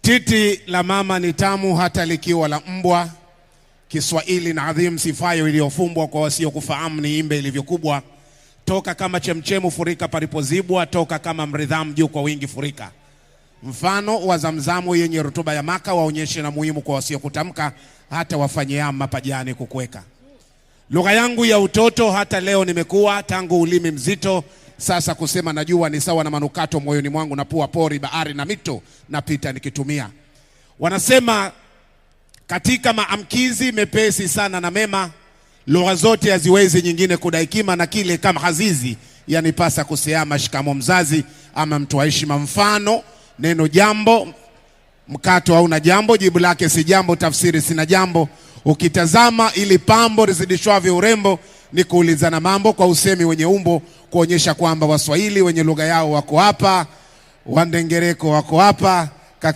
Titi la mama ni tamu hata likiwa la mbwa. Kiswahili na adhimu sifayo iliyofumbwa kwa wasiokufahamu ni imbe ilivyokubwa. Toka kama chemchemu furika palipozibwa, toka kama mridhamu juu kwa wingi furika. Mfano wa zamzamu yenye rutuba ya maka waonyeshe na muhimu kwa wasiokutamka, hata wafanyeama mapajani kukuweka. Lugha yangu ya utoto hata leo nimekuwa, tangu ulimi mzito sasa kusema najua ni sawa na manukato moyoni mwangu, na pua pori bahari na mito napita nikitumia. Wanasema katika maamkizi mepesi sana na mema, lugha zote haziwezi nyingine kudaikima, na kile kama hazizi yanipasa kuseama shikamo mzazi ama mtu wa heshima. Mfano neno jambo, mkato hauna jambo, jibu lake si jambo, tafsiri sina jambo. Ukitazama ili pambo lizidishwavyo urembo, ni kuulizana mambo kwa usemi wenye umbo, kuonyesha kwamba Waswahili wenye lugha yao wako hapa, Wandengereko wako hapa,